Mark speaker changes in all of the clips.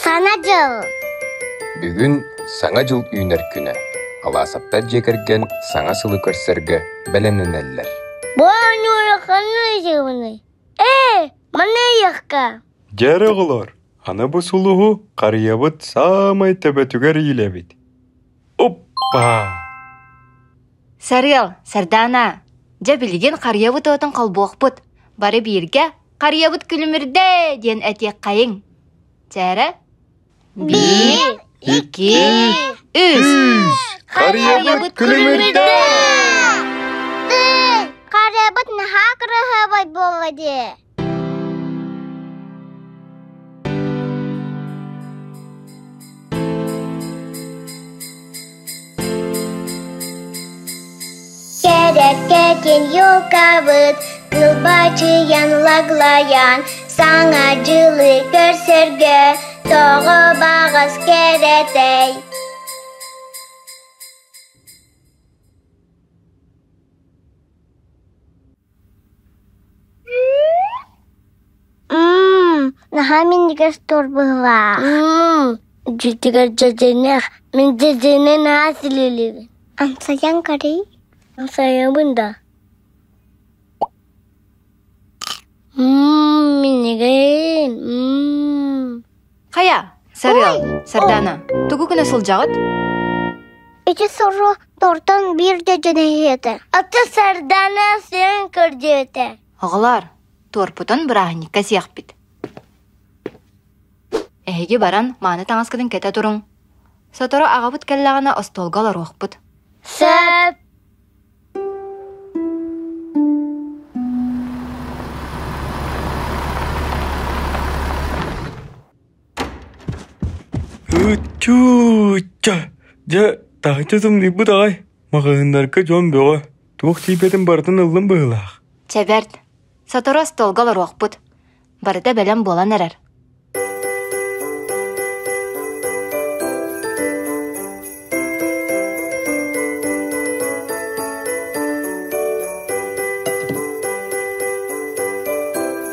Speaker 1: Саҥа дьыл
Speaker 2: Бүгүн Саҥа дьыл үүнэр күнэ. Алаасаптар дьиэ кэргэн саҥа сылы көрсөргө бэлэмнэнэллэр.
Speaker 1: Бу оонньуура ханна Ээ, манна ыйыахха.
Speaker 3: Дьэ оҕолор, аны бу сулуһу харыйабыт саамай төбөтүгэр иилэбит. Оппа!
Speaker 4: Сарыал, Сардаана, дьэ билигин харыйабыт уотун холбуохпут. Бары бииргэ «Харыйабыт күлүмүрдэ!» диэн этиэххэйиҥ. Чээрэ?
Speaker 1: Биир,
Speaker 4: икки, үс.
Speaker 3: Харыйабыт күлүмүрдэ!
Speaker 1: Тый, харыйабыт наһаа кыраһыабай буолла дии. Кэрэккэтин елкабыт, кылбачыйан лаглайан, Саҥа дьылы көрсөргө тоҕо баҕас кэрэтэй. Мм, наһаа минньигэс торт быһыылаах. Мм, дьиэтигэр дьэдьэнэх, мин дьэдьэни наһаа силиилиибин. Амсайан көрүй. Амсайабын да. Мм, минньигэйин. Мм.
Speaker 4: Хайа, Сарыал, Сардаана, тугу гына сылдьаҕыт?
Speaker 1: Ити сору тортан биир дьэдьэнэһиэтэ. Аты Сардаана сиэн көрдүөтэ.
Speaker 4: Оҕолоор, туорпутун бырааһынньыкка сиэхпит. Эһиги баран мааны таҥаскытын кэтэ туруҥ. Сотору аҕабыт кэллэҕинэ остуолга олоруохпут.
Speaker 1: Сөп.
Speaker 3: Ыччуу-ча! Дьэ, таһыччы тымныйбыт аҕай. Маҕаһыыннарга дьон бөҕө. Туох тиийбэтин барытын ыллым быһыылаах.
Speaker 4: Чэ бэрт. Сотору остуолга олоруохпут. Барыта бэлэм буолан эрэр.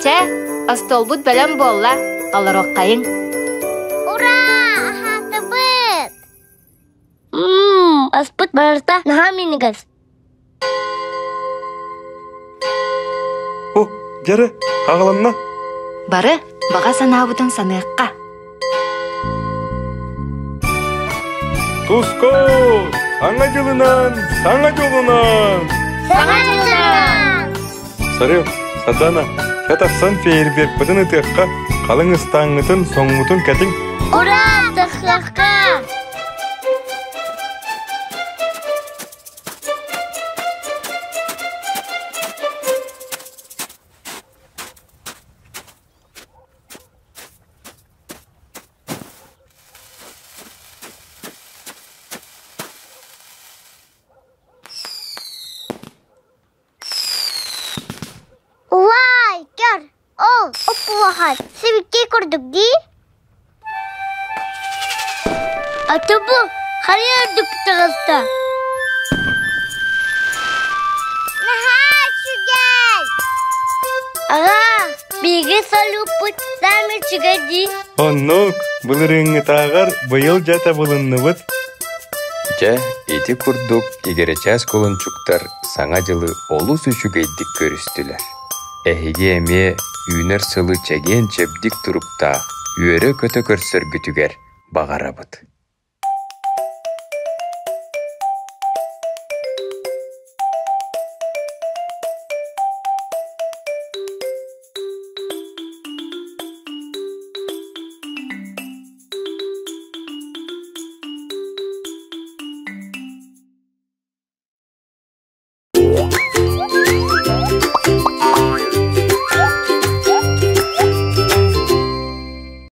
Speaker 4: Чэ, остуолбут бэлэм буолла, олоруоххайыҥ.
Speaker 1: Ура! Аһаатыбыт! Мм, аспыт барыта наһаа минньигэс.
Speaker 3: О, дьэрэ, аҕаланна.
Speaker 4: Бары баҕа санаабытын саныахха.
Speaker 3: Туско! Саҥа дьылынан! Саҥа дьолунан!
Speaker 1: Саҥа дьылынан!
Speaker 3: Сарыал, Сатана, чэ тахсан фейерверкпытын ытыахха, халыҥ ыстааҥҥытын, соҥҥутун кэтиҥ.
Speaker 1: Ура! Тахсыахха! Уай, көр, ол уппуохан сибикки курдук дии. Аты бу хайа үрдүк таҕыста. Наһаа үчүгэй! Аҕаа, биһиги салюппут саамай үчүгэй дии.
Speaker 3: Оннук, былырыыҥҥытааҕар быйыл дьэ табылынныбыт.
Speaker 2: Дьэ, ити курдук игирэчээс кулунчуктар Саҥа дьылы олус үчүгэйдик көрүстүлэр. Эһиги эмиэ үүнэр сылы чэгиэн-чэбдик туруктаах, үөрэ-көтө көрсөргүтүгэр баҕарабыт.